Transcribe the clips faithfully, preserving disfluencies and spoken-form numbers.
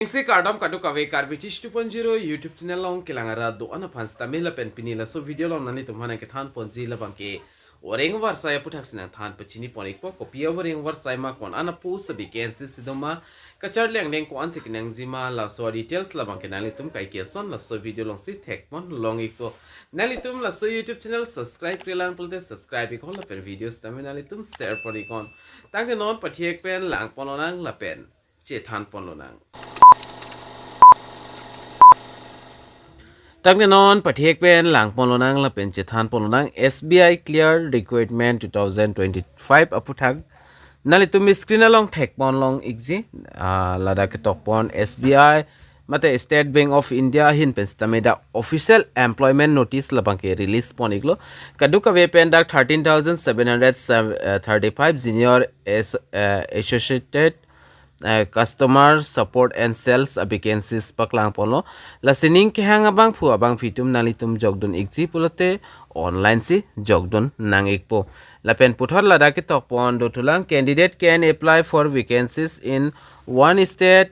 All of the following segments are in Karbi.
Kechengsi kardom kadokave Karbi Teach two point zero YouTube channel along kelang arat do-an aphan sitame lapen pini laso video along nanglitum aphan nangkethan ponji labangke oreng avarsai aputhak si nangthan pachini pon ikpo. Kopi aoreng avarsai ma, ko-an a-post, vacancy si doma, kacharli angdeng ko-an si kenangji ma, laso details labangke nanglitum kaike ason laso video along si thek pon long ikpo. Nanglitum laso YouTube channel subscribe-re lang pulote subscribe iknon lapen video sitame nanglitum share pon iknon. Tangte non pathek pen lang pon lonang lapen chethan pon lonang. Tangte non pathek pen lang pon lonang lapen chethan pon lonang. S B I Clear Recruitment two thousand twenty-five aputhak nanglitum screen along thek pon long ikji, ah, ladak ketok pon S B I mate State Bank of India ahin pen sitame dak official employment notice labangke release pon iklo. Kadokave pen dak thirteen thousand seven hundred thirty-five junior as, uh, associated, uh, customer support and sales a-vacancies paklang ponlo. Lasi ning kehang abangphu abangphi atum nanglitum jokdun ikji pulote online si jokdun nang ikpo. Lapen puthot ladak ketok pon dothulang, candidate can apply for vacancies in one state,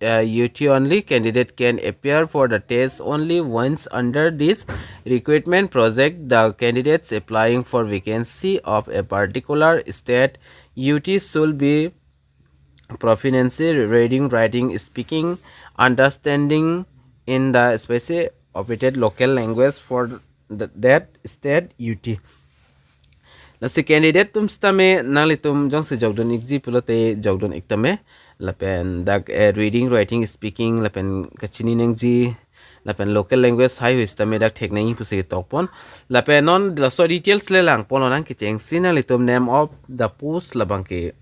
uh, U T only. Candidate can appear for the test only once under this recruitment project. The candidates applying for vacancy of a particular state U T should be proficiency reading, writing, speaking, understanding in the specific operated local language for the, that state U T. Lasi candidate atum sitame nanglitum jongsi jokdun ikji pulote jokdun iktame. Lapen dak, eh, reading, writing, speaking lapen kachini nangji lapen local language haihui sitame dak thek nangji pusi ketok pon. Lapen non laso details le lang pon lonang. Kechengsi nanglitum name of the post labangke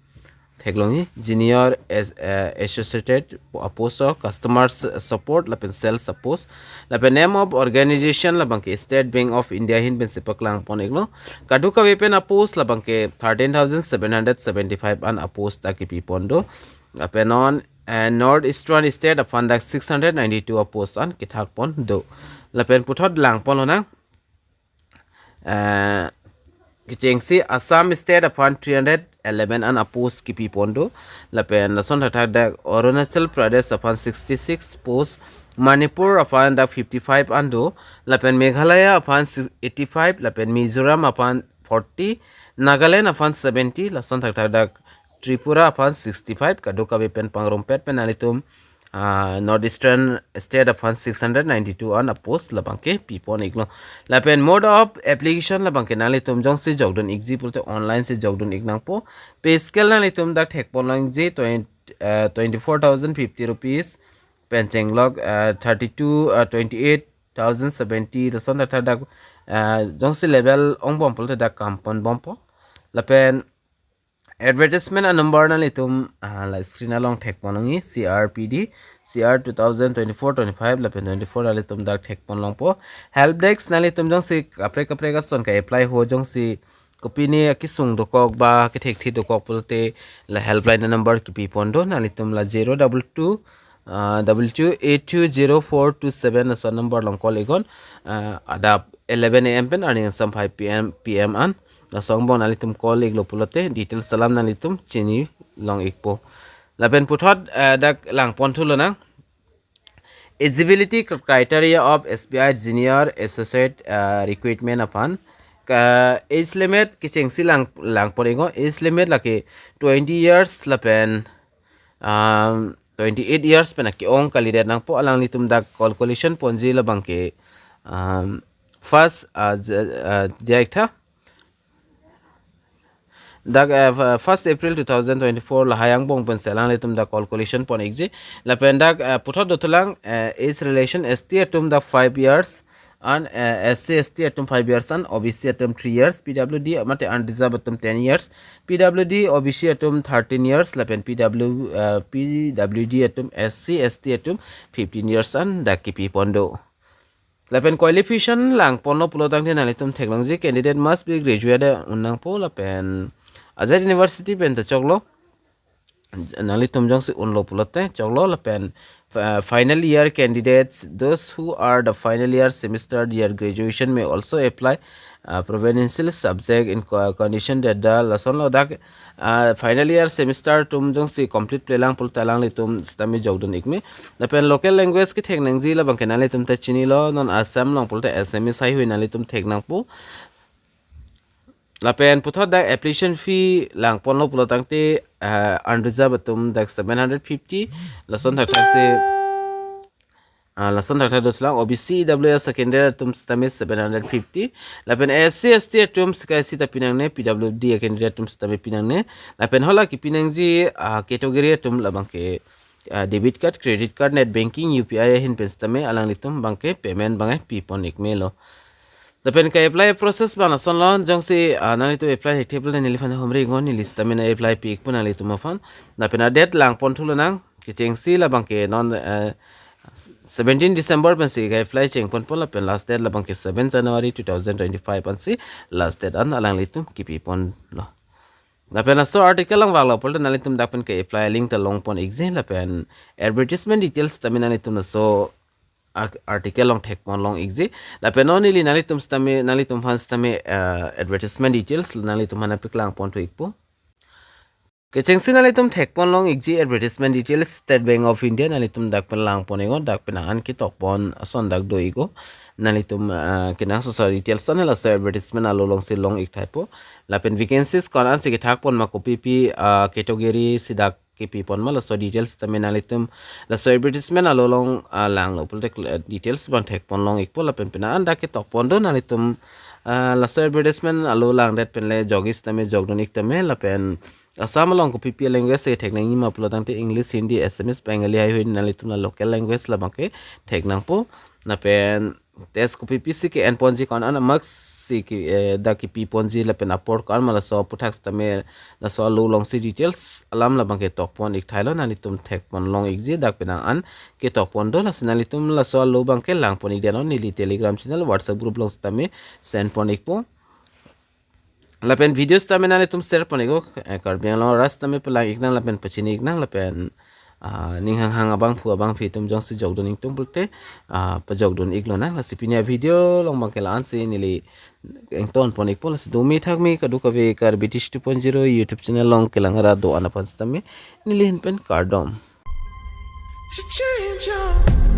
theklongji, junior as, uh, associated, a-post of customer s-, support lapen sales a-post. Lapen name of organization labangke State Bank of India ahin pen si paklang pon iklo. Kadokave pen a-post labangke thirteen thousand seven hundred seventy-five an a-post ta kipi pon do. Lapen non, uh, North Eastern State aphan dak six hundred ninety-two a-post an kethak pon do. Lapen puthot lang pon lonang. Eh, kechengsi Assam State aphan three hundred eleven an a-post kipi pon do. Lapen lason thakthak dak Arunachal Pradesh aphan sixty-six post, Manipur aphan dak fifty-five an do, lapen Meghalaya aphan si-, eighty-five, lapen Mizoram aphan forty, Nagaland aphan seventy, lason thakthak dak Tripura aphan sixty-five. Kadokave pen pangrumpet pen nanglitum, ah, North Eastern State aphan six hundred ninety-two an a-post labangke pi pon iklo. Lapen mode of application labangke nanglitum jongsi jokdun ikji pulote online si jokdun ik nangpo. Pay scale nanglitum dak thek pon langji twenty, eh, twenty-four thousand fifty rupees pen chenglok, eh, thirty-two, eh, twenty-eight thousand seventy lason thakthak dak, eh, jongsi level ong bom pulote dak kam pon bompo. Lapen advertisement a-number nanglitum, ah, la screen along thek pon longji, C R P D, C R two thousand twenty-four twenty-five lapen twenty-four nanglitum dak thek pon longpo. Help desk nanglitum jongsi kaprek kaprek ason ka-apply ho, jongsi kopine akesung dokok ba kethekthe dokok pulote la helpline number kipi pon do, nanglitum la zero double two, ah, double two eight two zero four two seven laso number along call iknon, ah, adap eleven A M pen arni kangsam five P M, P M an. Laso angbong nanglitum call iklo pulote details alam nanglitum chini long ikpo. Lapen puthot, eh, dak lang pon thu lonang. Eligibility criteria of S B I junior associate, eh, recruitment aphan. Ka age limit kechengsi lang, lang pon iknon, age limit lake twenty years lapen, um, twenty-eight years pen ake-ong kalidet nangpo. Alanglitum dak calculation ponji labangke, um, first, uh, j-, uh, jaiktha. Dak, uh, f-, first April two thousand twenty-four lahai angbong pensi alanglitum dak calculation pon ikji. Lapen dak, uh, puthot dothulang, uh, age relation, S T atum dak five years an, uh, S C S T atum five years an, O B C atum three years, P W D mate unreserved atum ten years, P W D O B C atum thirteen years, lapen P W, uh, P W D atum S C S T atum fifteen years an dak kipi pon do. Lapen qualification lang ponlo pulo tangte nanglitum theklongji, candidate must be graduated un nangpo lapen ajat university pen ta choklo. nanglitum jongsi unlo pulote choklo. Lapen uh, final year candidates, those who are the final year semester, their graduation may also apply uh, provincial subject in co- condition that the, lasonlo dak uh, final year semester atum jongsi complete plelang pulote alanglitum sitame jokdun ikme. Lapen local language kethek nangji labangke nanglitum ta chinilo, non Assam along pulote Assamese haihui nanglitum thek nangpo. Lapen puthot dak application fee langponlo pulo tangte uh, unreserved atum dak seven hundred fifty, lason thakthak si uh, lason thakthak dothulang. O B C, E W S a-candidate atum sitame seven hundred fifty. Lapen S C S T atum sika isi ta pinangne, P W D a-candidate atum sitame pinangne. Lapen hala kepinangji uh, category atum labangke uh, debit card, credit card, net banking, U P I ahin pen sitame alanglitum abangke payment abangke pipon ikmelo. Lapen ke-apply process abang lasonlo, jongsi uh, nanglitum apply thekthe pulote neliphan humri ngo, neli sitame na-apply pi ikpo nanglitum aphan. Lapen a-date langpon thulonang, kechengsi labangke non uh, seventeen December pensi ke-apply chengponpo, lapen last date labangke seven January two thousand twenty-five ansi last date an alanglitum kepiponlo. Lapen laso article along vanglo pulote nanglitum dak pen ke-apply link ta longpon ikji, lapen advertisement details tame nanglitum laso ar- article along thekpon long ikji. Lapen non neli nanglitum sitame, nanglitum aphan sitame uh, advertisement details nanglitum aphan nangpaklang ponthu ikpo. Kechengsi nanglitum thekpon long ikji advertisement details, State Bank of India, nanglitum dak pen langpon iknon, dak pen an ketokpon ason dak do iknon. Nanglitum uh, kenangsot aso details an laso advertisement alo alongsi long ik thaipo. Lapen vacancies ko-an ansi kethakpon ma, kopipi uh, category si dak kepipon ma, laso details tame nanglitum laso advertisement alo along uh, langlo pulote uh, details abang thekpon long ikpo. Lapen pina an dak ketokpon do nanglitum uh, laso advertisement alo langdet pen le jokji sitame jokdun ik tame. Lapen Assam along kopipi language si thek nangji ma pulo tangte English, Hindi, Assamese, Bengali haihui nanglitum la local language labangke thek nangpo. Lapen test kopipi si ke-enponji, ko-an an a-marks si ke eh, dak kepiponji, lapen apor ko-an ma, laso aphuthak sitame laso alo alongsi details alam labangke tokpon ik thailo, nanglitum thekpon long ikji. Dak pina an ketokpon do, lasi nanglitum laso alo abangke langpon ik dei non, neli Telegram channel, WhatsApp group along sitame send pon ikpo. Lapen video sitame nanglitum share pon iknon, eh, Karbi Anglong arat sitame palang iknang lapen pachini iknang, lapen uh, ning hanghang abangphu abangphi atum jongsi jokdun ingtung pulote uh, pajokdun iklonang. Lasi pini a-video along abangke la-ansi neli ington pon ikpo. Lasi domi thakmi kadokave Karbi Tish two point zero YouTube channel along kelang arat do-an aphan sitame neli ahin pen kardom. To change your